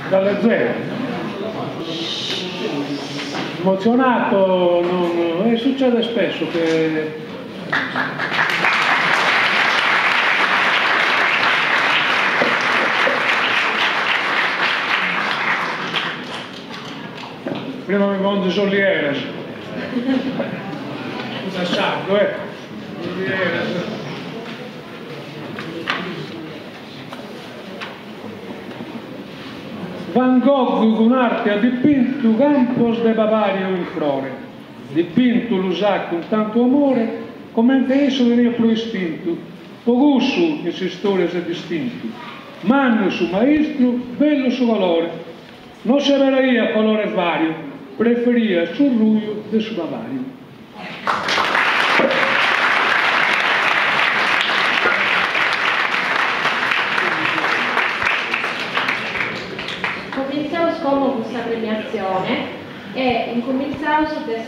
Da leggero. Emozionato, non, e succede spesso che Prima mi pongio is ollieras. Da sardu, eh. Ollieras. Van Gogh cun arte at dipintu campos de papàriu in frore, dipintu los at cun tantu amore comente issu teniat pro istintu, po cussu in s'istòria s'est distintu, mannu su maistru, bellu su colore, no seberaiat colore vàriu, preferiat su ruju de su papàriu. Comintzaus como cun sa premiatzione e incumintzaus de sa.